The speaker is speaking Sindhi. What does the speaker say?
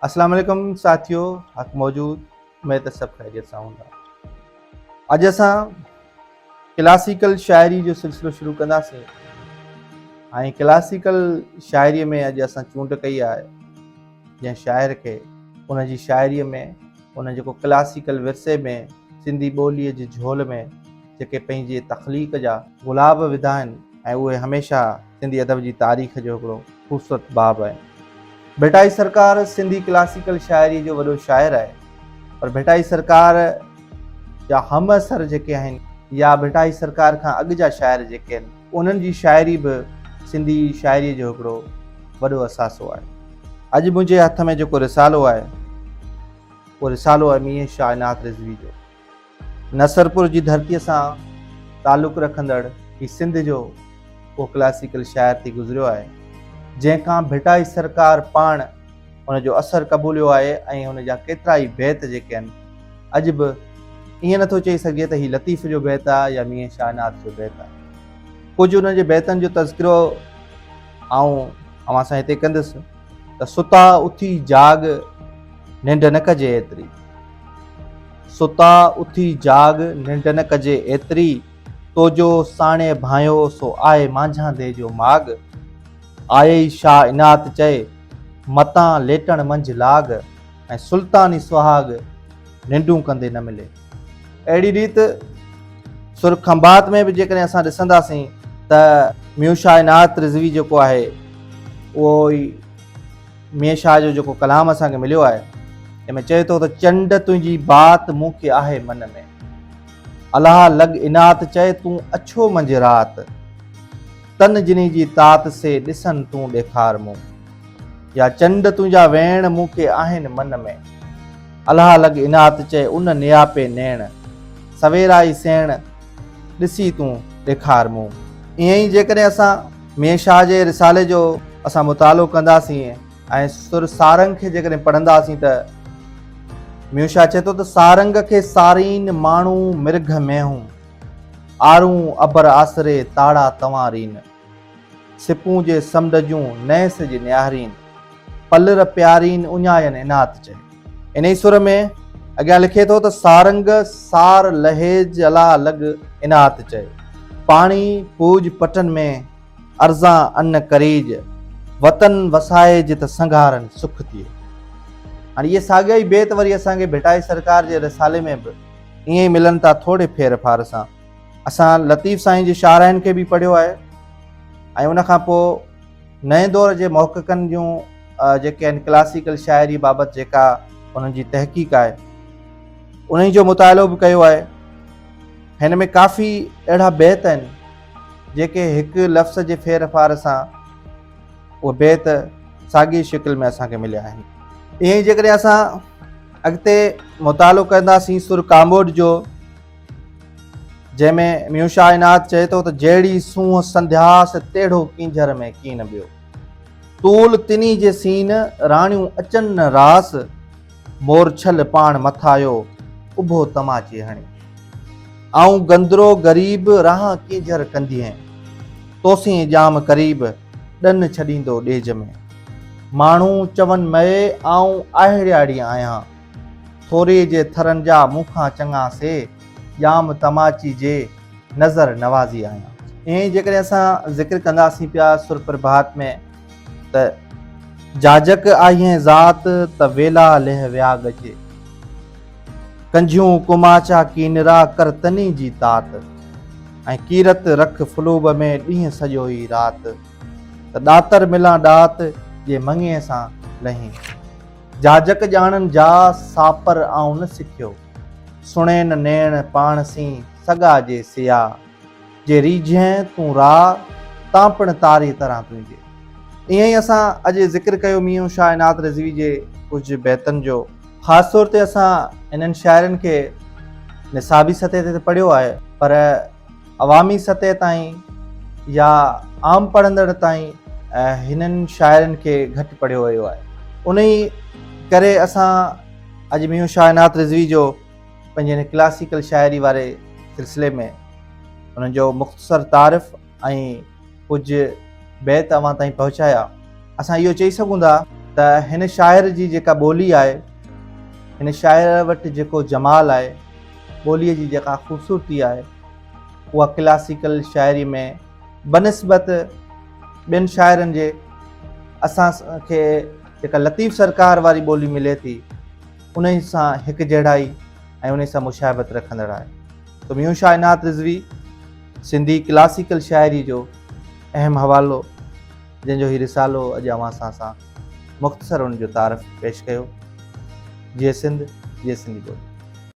اسلام عليڪم ساٿيو حق موجود اميد ته سڀ خيريت سان هوندا. اڄ اسان ڪلاسيڪل شاعري جو سلسلو شروع ڪنداسين ۽ ڪلاسيڪل شاعري ۾ اڄ اسان چونڊ ڪئي آهي جنهن شاعر کي ان جي شاعري ۾ ان جيڪو ڪلاسيڪل ورثي ۾ سنڌي ٻوليء جي جهول ۾ جيڪي پنهنجي تخليق جا گلاب وڌا آهن ۽ اهي هميشه سنڌي ادب جي تاريخ جو هڪڙو خوبصورت باب آهن. ڀٽائي سرڪار سنڌي ڪلاسيڪل شاعريء جو وڏو شاعر آهي پر ڀٽائي سرڪار جا همعصر جيڪي آهن يا ڀٽائي سرڪار کان اڳ جا شاعر جيڪي آهن انهن جي شاعري به سنڌي شاعريء جو هڪڙو وڏو اثاثو آهي. اڄ منهنجي هٿ ۾ جيڪو رسالو آهي اهو رسالو آهي ميين شاهه عنايت رضوي جو. نصرپور جي ڌرتيء سان تعلق رکندڙ هي سنڌ جو اهو ڪلاسيڪل شاعر ٿي گذريو آهي، جنهن کان ڀٽائي سرڪار پاڻ ان جو اثر قبوليو آهي ۽ هن جا ڪيترائي بيت جيڪي آهن، اڄ به ائين نٿو چئي سگهجي ته هي لطيف جو بيت آهي يا ميين شاهناز جو بيت آهي. ڪجهه انهن جي بيتن جو تذڪرو آئون اوهان سان هتي ڪندس ته ستا اٿي جاڳ ننڊ نه ڪجي ايتري. ستا اٿي جاڳ ننڊ نه ڪجي ايتري، تو جو ساڻي ڀانئيو سو آء مانجهاندي جو ماڳ. آيئي شاهه عنات چئي، متان ليٽڻ منجهه لاڳ ۽ سلطاني سهاڳ ننڊون ڪندي نه ملي. اهڙي ريت سر کنڀات ۾ به جيڪڏهن اسان ڏسنداسين ته ميون شاهه عنات رضوي جيڪو آهي اهو ئي ميين شاهه جو جيڪو ڪلام اسان کي مليو آهي، تنهن ۾ چئي ٿو ته چنڊ تنهنجي بات مون کي آهي من ۾، الله لڳ عنات چئي تون اڇو منجهه رات، تن جني جي تات سي ڏسن تون ڏيکار مون، يا چنڊ تنهنجا ويڻ مون کي آهن من ۾، الله لڳ عنات چئي ان نياپي نيڻ، سويرائي سيڻ ڏسي تون ڏيکار مون. ائين ئي جيڪڏهن اسان ميين شاهه جي رسالي جو اسان مطالعو ڪنداسين ۽ سر سارنگ کي جيڪڏهن پڙهنداسين ته ميون شاهه چئي ٿو ته سارنگ کي سارين ماڻهو مرگهه مينهون، آرون ابر آسري تاڙا تنوارين، سپون جي سمنڊ جون نئين سج نهارين، پلر پيارين اڃاين عنات چئي. انهي سر ۾ اڳيان لکي ٿو ته سارنگ سار لهيج الا لڳ عنات چئي. پاڻي پوڄ پٽن ۾ ارزان ان ڪريج، وطن وسائج ته سنگهارن سک ٿئي. هاڻي اهي ساڳيا ئي بيت وري اسان کي ڀٽائي سرڪار جي رسالي ۾ به ائين ئي ملن ٿا ٿوري ڦير ڦار سان. اسان لطيف سائين جي شاعرائن کي به پڙهيو آهي ۽ ان کان پوء نئين دور جي محققن جون جيڪي آهن ڪلاسيڪل شاعري بابت جيڪا انهن جي تحقيق آهي انهي جو مطالعو به ڪيو آهي. هن ۾ ڪافي اهڙا بيت آهن جيڪي هڪ لفظ جي ڦير ڦار سان اهي بيت ساڳي شڪل ۾ اسان کي مليا آهن. ائين ئي جيڪڏهن اسان اڳتي مطالعو ڪنداسين سر ڪاموڏ جو جنهن ۾ ميون شاهه عنايت چئي ٿو ته جهڙي سونهن سنڌياس تهڙو ڪينجهر ۾ ڪين ٻيو. طول تني جي سين راڻيون اچن نه راس، مور ڇل پاڻ مٿايو اڀو تماچي هڻي. آئون گندرو غريب رهان ڪينجهر ڪنڌيين، توسين ڄام قريب ڏن ڇڏيندو ڏيج ۾. ماڻهو چون مئي آئون آهڙياڙي آهيان. ٿوري جي ٿرن جا مون کان چڱا سي ڄام تماچي جي نظر نوازي آهيان. ائين ئي جيڪڏهن اسان ذڪر ڪنداسين پيا سر پرڀات ۾ ته جاجڪ آهين ذات ته ويلا لهه وياڳ جي ڪنجهيون ڪماچا ڪينرا ڪر تني جي تات ۽ ڪيرت رک فلوب ۾ ڏينهن سڄو ئي رات ته ڏاتر ملان ڏات جي مڱي سان لهين. جاجڪ ڄاڻن جا، ساپر آئون نه سکيو. سڻين نيڻ پاڻ سين، سڳا جي سيا. جي ريجهين تون راء، تان پڻ تاري تران تنهنجي. ائين ئي اسان اڄ ذڪر ڪيو ميون شاهه عنات رضوي جي ڪجهه بيتن جو. خاص طور تي اسان انهن شاعرن کي نصابي سطح تي ته پڙهيو آهي پر عوامي سطح تائين يا عام پڙهندڙ تائين هنن شاعرن کي گهٽ پڙهيو ويو آهي. انهي ڪري اسان اڄ ميون شاهه عنات رضوي جو پنهنجي هن ڪلاسيڪل شاعري واري سلسلي ۾ انهن جو مختصر تعارف ۽ ڪجهه بيت اوهان تائين پهچايا. اسان اهو چئي سگهون ٿا ته هن شاعر جي جيڪا ٻولي آهي، هن شاعر وٽ جيڪو جمال آهي، ٻوليء جي جيڪا خوبصورتي آهي، اها ڪلاسيڪل شاعري ۾ بنسبت ٻين شاعرن جي اسان کي جيڪا لطيف سرڪار واري ٻولي ملي ٿي، انهي سان هڪجهڙائي ۽ انهي سان مشابهت رکندڙ آهي. ته ميون شاهه عنايت رضوي سنڌي ڪلاسيڪل شاعري جو اهم حوالو جنهن جو هي رسالو اڄ اوهان سان اسان مختصر ان جو تعارف پيش ڪيو. جيئي سنڌ، جيئي سنڌي ٻولي.